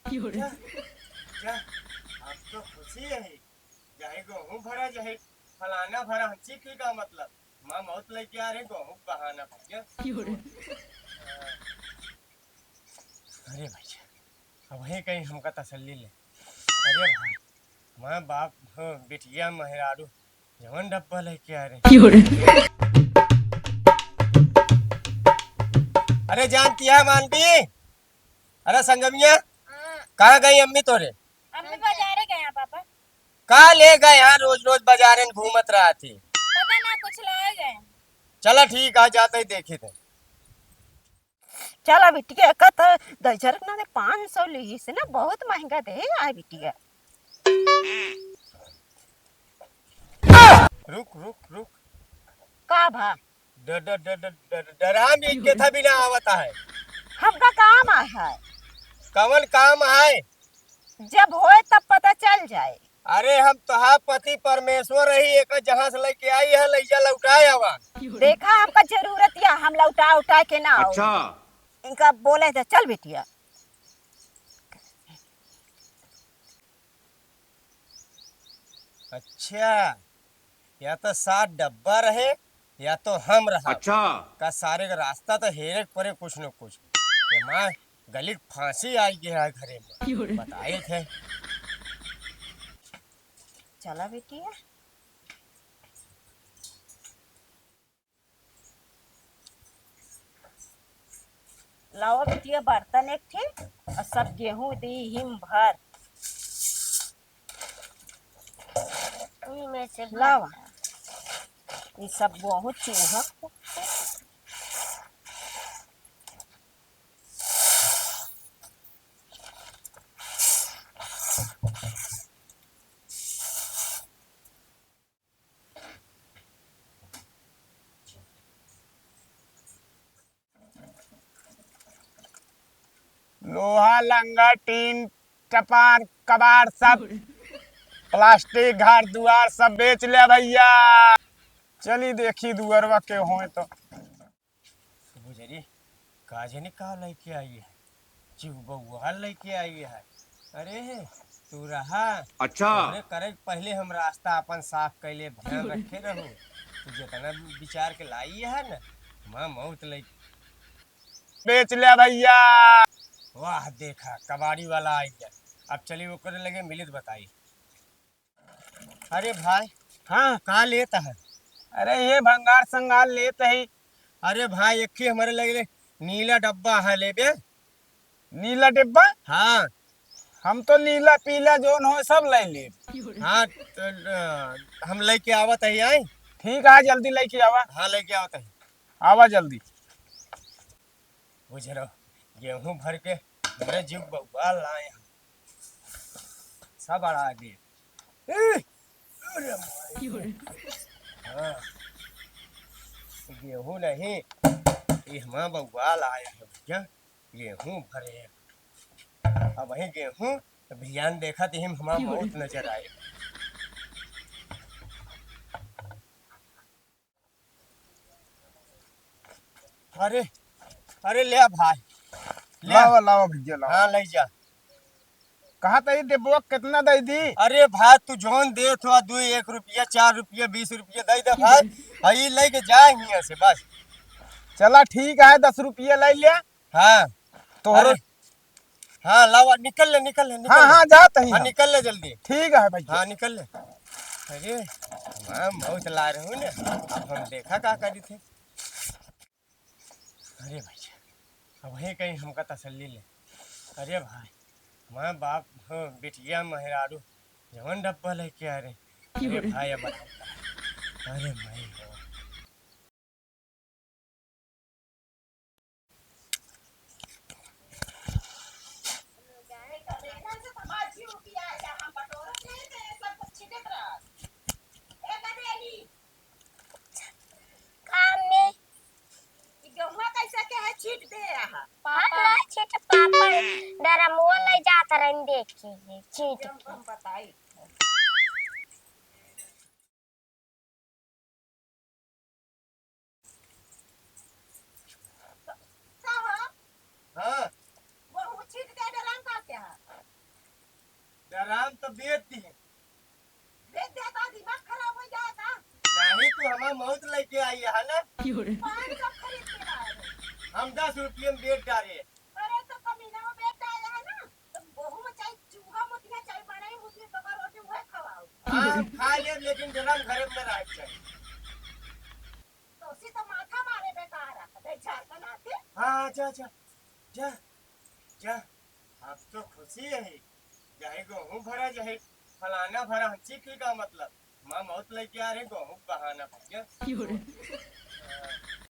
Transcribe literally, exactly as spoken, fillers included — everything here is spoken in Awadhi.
जा, जा, अब तो खुशी है, चाहे गेहूं भरा, चाहे फलाना भरा, हमसे की का मतलब? माँ मौत लेके आ रहे, गेहूं बहाना भैया। अरे भैया, अब वही कहीं हमका तसल्ली ले। अरे भाई, माँ बाप हो, बिटिया मेहरारू, जवन डब्बा लेके आ रहे। अरे जानती है मानवी, अरे संगमिया, हाँ। कहाँ गई अम्मी तोरे? अम्मी बाजारे गए हैं पापा। का ले गए हैं, रोज रोज बाजारे में घूमत रहती। पता ना, कुछ लाए गए हैं। चला ठीक है, जाते ही देखी थे। चला बिटिया, कत दस हजार ना दे, पाँच सौ ली से ना, बहुत महंगा दे। आए बिटिया। रुक, रुक, रुक। का भा? ड-, ड-, ड-, ड-, ड-, डरा में के था बिना आवता है। हमका काम आ है। कवन काम है? जब होए तब पता चल जाए। अरे हम तोहार पति परमेश्वर रही, एक जहाँ से लेके आई है, लैजा लौटाए आवा। देखा हमका जरूरत या, हम लौटा उठा के ना आओ। अच्छा। इनका बोले थे, चल बिटिया। अच्छा, या तो सात डब्बा रहे, या तो हम रहा। अच्छा। का सारे का रास्ता तो हेरे के परे कुछ न कुछ। ये माँ गली के फांसी आई गया है घरे में। बताए थे। चला बिटिया। लावा बिटिया बर्तन एक ठे और सब गेहूं दी हिम भर। ई में से भर लावा। ई सब बहुत चूहा। लोहा, लंगा, टीन, टपार, कबाड़ सब, प्लास्टिक, घर दुआर सब बेच ले भैया। चली देखी दुअरवा के होए तो। बुझरी, का जाने का लइके आई है, चिउबउआ लइके आई है। अरे, तू रहा। अच्छा। तोहरे करे के पहिले हम रास्ता अपन साफ कैले, ध्यान रखे रहू। तू जितना भी विचार के लाई है ना, माँ मौत लइके। बेच ले भैया। वाह, देखा, कबाड़ी वाला आई है। अब चली ओकरे लगे मिलित बताई। अरे भाई, हाँ। का लेत है? अरे ये भंगार संगार लेत ही। अरे भाई, एक ही हमरे लगे नीला डब्बा है, लेबे? नीला डिब्बा? हाँ। हम तो नीला पीला जोन हो सब ले लेब। हाँ, तो, अ, हम लेके आवत ही, आई। ठीक है, जल्दी लेके आवा। हाँ, लेके आवत ही। आवा जल्दी। बुझ रहो, गेहूं भर के हमरे जीव बउआ लाए हम। सब अड़ा दे। ए, अरे माई। हाँ, गेहूं नहीं, ये हमारा बउआ लाए हैं भैया, गेहूं भरे हैं। अब वही गेहूं, अब ध्यान देखा तो हम हमारा मौत नजर आए। अरे, अरे ले आ भाई, ले आ। लावा, लावा भैया, लावा। हाँ, ले जा। कहा था ये डिब्बा कितना दे दी? अरे भाई, तू जौन देत हो, दू, एक रुपया, चार रुपया, बीस रुपया दे दे भाई। हाँ, ये लेके जा हियां से बस। चला ठीक है, दस रुपया ले ले। हाँ। तोहरो अरे, हाँ, लावा, निकल ले, निकल ले, निकल हाँ, ले। हाँ, जात ही हाँ, हम। निकल ले जल्दी। ठीक है भैया। हाँ, निकल ले। अरे, हम बहुत ला रहे हो ना, अब हम देखा का करी थे। अरे भैया, अब वही कहीं हमका तसल्ली ले। अरे भाई, माँ बाप हो, बिटिया मेहरारू, जवन डब्बा लेके आ रहे। अरे भाई, अब अरे माई हो। काम में ई गेहुआ कैसे के है छीट दे रहा? पापा। हम ना छीट, पापा डरमुआ ले जात रहन देख के छीट के। हम बताई। का हो? हाँ। वो छीट दे डराम का क्या? मौत लेके आई है ना। पानी कब खरीद के लाए हो? हम दस रुपये में बेच डारे। अरे तो कमीना में बेच डारे है ना, तो गोहूं में चाहे चूहा मुतिया चाहे बड़ई मुतिया तो रोटी उहे खवाओ। हाँ, हम खा लेब, लेकिन जन्म घरे में रह जाए। तो उसी तो माथा मारे बेकार है, दे झारखंड आती। हाँ, जा, जा, जा, जा। अब तो खुशी है, चाहे गोहूं भरा, चाहे फलाना भरा, हमसे की का मतलब? माँ मौत लेके आ रहे, गोहूं बहाना भैया।